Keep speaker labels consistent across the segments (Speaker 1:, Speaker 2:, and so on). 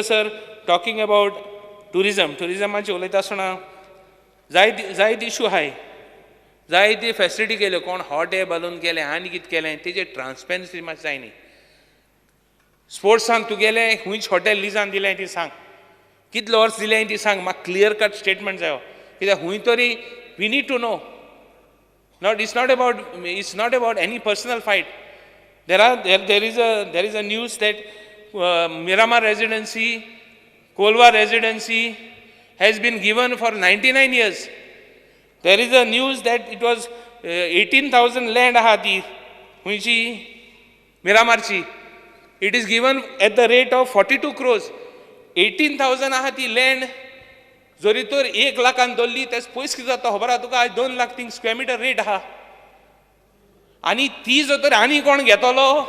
Speaker 1: Sir, talking about tourism, टुरिजमाचेर उलयता आसतना जायत जायत इशू आहाय. जायती फेसिलिटी केल्यो, कोण हॉट एयर बलून केलें आनी कितें केलें, तेजेर ट्रान्सपेरन्सी मात जाय न्ही. स्पोर्ट्सान तुगेलें खंयच हॉटेल लिजान दिलें ती सांग, कितले वर्स दिलें ती सांग, म्हाका क्लियर कट स्टेटमेंट जायो. कित्याक खूंय तरी we need to know. Not It's not about any personal fight. There is a news that Miramar Residency, Colva Residency has been given for 99 years. There is a news that it was 18,000 land आहा ती खंयची, मिरामारची. It is given at the rate of 42 crores. 18,000 आहा ती land, जरी तर 1 लाखान धरली, तेच पयस कितें जाता खबर आहा तुका? आज 2 lakh thing square metre rate आहा. आनी ती जर तर आनी कोण घेतलो?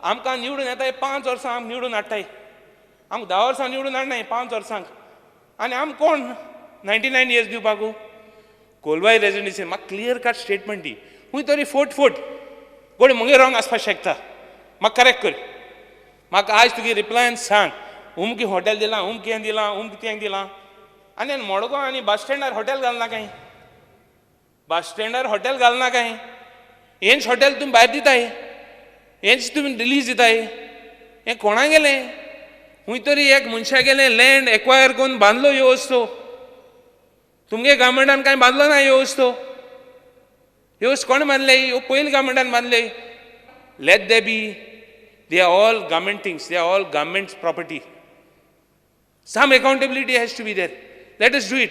Speaker 1: आमकां निवडून येताय, 5 वर्सां आमकां निवडून हाडटाय, आमकां 10 वर्सां निवडून हाडनाय, 5 वर्सांक. आनी आम कोण 99 इयर्स दिवपाकू? कोलवाय रेजिडेन्सी म्हाका क्लियर कट स्टेटमेंट दी. खूंय तरी फोट फोट कोण मुगे रॉंग आसपाक शकता, म्हाका करेक्ट कर. म्हाका आज तुगे रिप्लायन सांग, उमकी हॉटेल दिलां, उमकें दिलां, उमकें तें दिलां. आनी मडगांव आनी बस स्टँडार हॉटेल घालना काय? बस स्टँडार हॉटेल घालना काय? हेंच हॉटेल तुमी भायर दिताय, हेंच तुमी रिलीज दिताय. हें कोणा गेलें? खूंय तरी एक मनशा गेलें लँड एक्वायर करून बांदलो ह्यो वस्तू. तुमगे गव्हर्मेंटान कांय बांदलो ना ह्यो वस्तू. ह्यो वस्तू कोण बांदले? ह्यो पयलीं गव्हर्मेंटान बांदले. Let they be. They are all government things, they are all government property. Some accountability has to be there. Let us do it.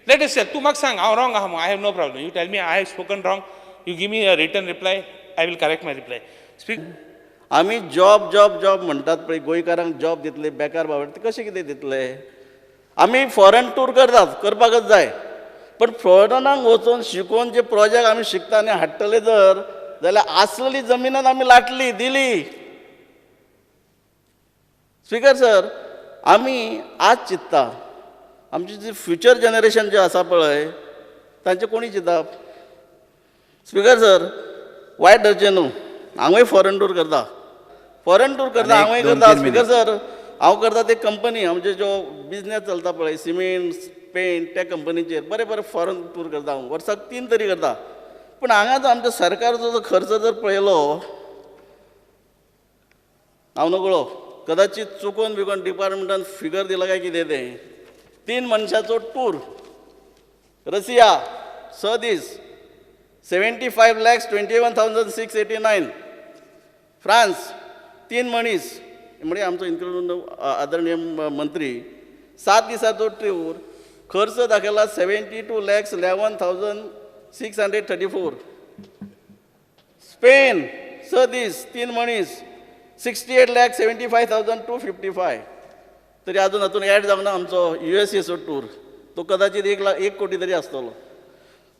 Speaker 1: Let us. तूं म्हाका सांग हांव रॉंग आहा. I have no problem. You tell me I have spoken wrong, you give me a written reply, I will correct my reply. Speak.
Speaker 2: आमी job job job म्हणटात पळय, गोंयकारांक job दितले, बेकार बाबा ते कशे कितें दितले? आमी फॉरेन टूर करतात, करपाकच जाय, पण फॉरेनाक वचून शिकोवन जे प्रोजेक्ट आमी शिकता आनी हाडटले जर जाल्यार आसलेली जमिनान आमी लाटली दिली. स्पिकर सर, आमी आज चिंत्ता, आमची जी फ्युचर जनरेशन जे आसा पळय, तांचें कोणी चिंतप? स्पिकर सर, वायट धरचें न्हू, हांवूय फॉरेन टूर करता, फॉरेन टूर करता.
Speaker 3: आनी एक
Speaker 2: हांवूय
Speaker 3: दोन
Speaker 2: करता.
Speaker 3: तीन.
Speaker 2: स्पिकर सर, हांव करता ते कंपनी, आमचे जो बिजनेस चलता पळय, सिमेंट, पेंट, त्या कंपनीचेर बरे बरे फॉरेन टूर करता हांव, वर्साक तीन तरी करता. पूण हांगा जो आमच्या सरकारचो जो खर्च जर पळयलो, हांव नकळो, कदाचित चुकोन बिकोन डिपार्टमेंटान फिगर दिला काय कितें तें. तीन मनशाचो टूर रसिया 6 दीस, 75,21,689. फ्रांस, तीन मनीस, म्हणजे आमचो इन्क्लूड आदरणीय मंत्री, 7 दिसाचो टूर, खर्च दाखयला 72,11,634. स्पेन, 6 दीस, तीन मनीस, 68,75,255. तरी अजून हातून ॲड जावंक ना आमचो युएसएचो टूर, तो कदाचित 1 लाख, 1 कोटी तरी आसतलो.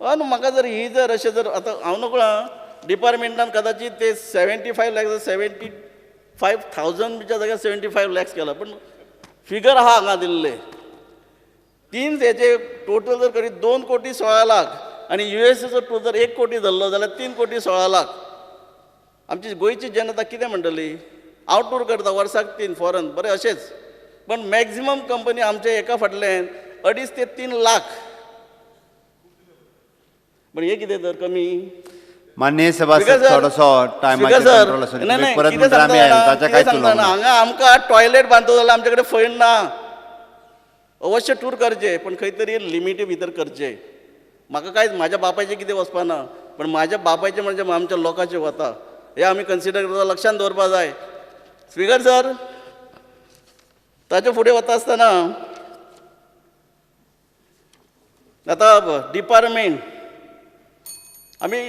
Speaker 2: आनी म्हाका जर ही जर अशें जर आतां हांव नकळो, डिपार्टमेंटान कदाचित ते 75 लॅक्स, 75,000च्या जाग्यार 75 लॅक्स केला, पण फिगर आहा हांगा दिल्ले. तीन हेचे टोटल जर करीत 2 कोटी 16 लाख आनी युएसएचो टूर जर 1 कोटी धरलो जाल्यार 3 कोटी 16 लाख. आमची गोंयची जनता कितें म्हणटली? हांव टूर करता वर्साक तीन फॉरन, बरें अशेंच, पण मॅक्झिमम कंपनी आमच्या एका फाटल्यान 2.5 ते 3 लाख. पण हे कितें तर कमी?
Speaker 3: माननीय सभासद,
Speaker 2: स्पीकर सर,
Speaker 3: थोडोसो टायमाचेर
Speaker 2: स्पीकर सर,
Speaker 3: कंट्रोल आसूं.
Speaker 2: नाही, नाही,
Speaker 3: परत
Speaker 2: कितें
Speaker 3: म्हणटा आमी
Speaker 2: सांगता जाणा,
Speaker 3: हेल्थाचें
Speaker 2: कितें
Speaker 3: कांयच
Speaker 2: सांगता
Speaker 3: उलोवंक
Speaker 2: जाणा,
Speaker 3: ना.
Speaker 2: हांगा आमकां टॉयलेट बांदतो जाल्यार आमचे कडेन फंड ना. अवश्य टूर करचे, पण खंय तरी लिमिटी भितर करचे. म्हाका कांय म्हाज्या बापायचें कितें वचपाना, पण म्हाज्या बापायचें म्हणजे आमच्या लोकांचें वता, हें आमी कन्सिडर करता, लक्षांत दवरपा जाय. स्पीकर सर, ताच्या फुडें वता आसतना आतां डिपार्टमेंट आमी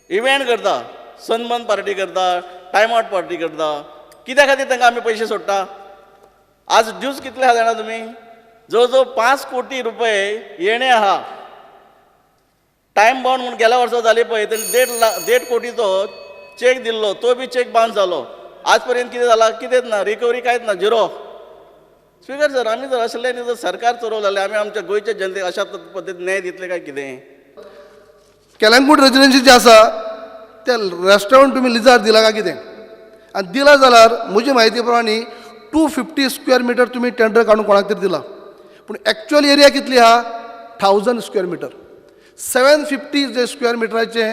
Speaker 2: इव्हेंट करता, सनबर्न पार्टी करता, टायम आवट पार्टी करता, कित्या खातीर तांकां आमी पयशे सोडटा? आज ड्यूज कितले आहा जाणा तुमी? जवळ जवळ 5 कोटी रुपये येणे आहा. टायम बाउंड म्हूण गेल्या वर्सा जाली पळय, तेणी 1.5 लाख, 1.5 कोटीचो चॅक दिल्लो, तो बी चॅक बाउन्स जालो. आज पर्यंत कितें जाला? कितेंच ना, रिकवरी कांयच ना, झिरो. स्पीकर सर, आमी जर असले जर सरकार चलोवं जाल्यार आमी आमच्या गोंयच्या जनतेक अशा पद्दतीन न्याय दितले काय कितें?
Speaker 4: कलंगूट रेजिडेन्सी जे आसा ते रेस्टॉरंट तुमी लिजार दिला काय कितें? आनी दिला जाल्यार म्हजी म्हायती प्रमाणे 250 square meter तुमी टेंडर काडून कोणाक तरी दिला, पूण एक्चुअल एरिया कितली आहा? 1000 square meter. 750 जे स्क्वेअर मिटराचे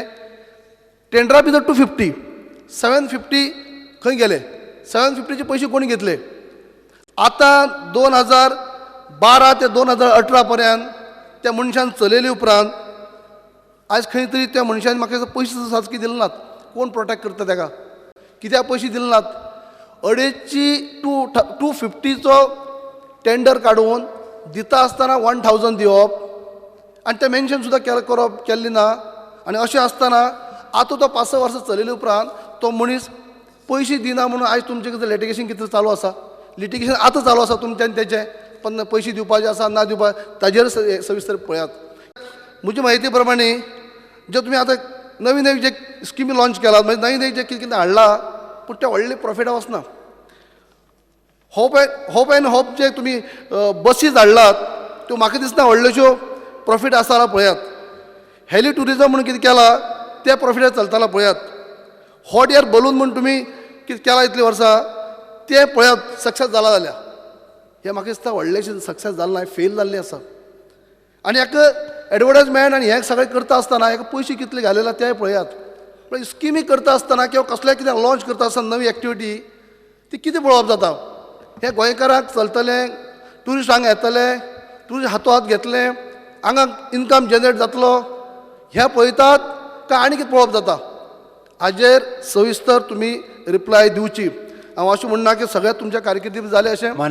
Speaker 4: टेंडरा भितर 250, 750 खंय गेले? 750चे पयशे कोणी घेतले? आतां 2012 ते 2018 पर्यंत त्या मनशान चलयले उपरांत आयज खंय तरी त्या मनशान म्हाका दिसता पयशे सुद्दां सारके दिले नात. कोण प्रोटेक्ट करता ताका? कित्याक पयशे दिले नात? अडेची टू 250चो टेंडर काडून दिता आसतना 1000 दिवप आनी तें मेन्शन सुद्दां केलें करप केल्लें ना. आनी अशें आसतना आतां तो 5-6 वर्सां चलयले उपरांत तो मनीस पयशे दिना म्हणून आयज तुमचें कितें लिटिगेशन कितें चालू आसा? लिटिगेशन आतां चालू आसा तुमच्यान तेचें पण पयशे दिवपाचे आसा ना दिवपा ताजेर सविस्तर पळयात. म्हजे म्हायती प्रमाणे जे तुमी आतां नवी नवी जे स्किमी लॉंच केला, म्हणजे नवी नवी जे कितें कितें हाडलां, पूण तें व्हडलें प्रॉफिटा वचना. होप अँड होप जे तुमी बसीस हाडलात त्यो म्हाका दिसना व्हडल्योश्यो प्रॉफीट आसा जाल्यार पळयात. हेली ट्युरिजम म्हणून कितें केलां तें प्रॉफिटार चलताना पळयात. हॉट एयर बलून म्हूण तुमी कितें केलां इतलीं वर्सां तें पळयात, सक्सेस जाला जाल्यार. हें म्हाका दिसता व्हडलेशें सक्सेस जालें ना, फेल जाल्लें आसा. आनी हाका एडवर्टायजमेंट आनी हें सगळें करता आसतना हेका पयशे कितले घालेला तें पळयात. पण स्किमी करता आसतना किंवा कसलें कितें लॉंच करता आसतना नवी एक्टिविटी ती कितें पळोवप जाता? हें गोंयकारांक चलतलें, ट्युरिस्ट हांगा येतले, ट्युरिस्ट हातो हात घेतले, हांगा इनकम जनरेट जातलो हें पळयतात काय आनी कितें पळोवप जाता? हाजेर सविस्तर तुमी रिप्लाय दिवची. हांव अशें म्हणना की सगळें तुमच्या कारकिर्दी जालें अशें.
Speaker 3: मान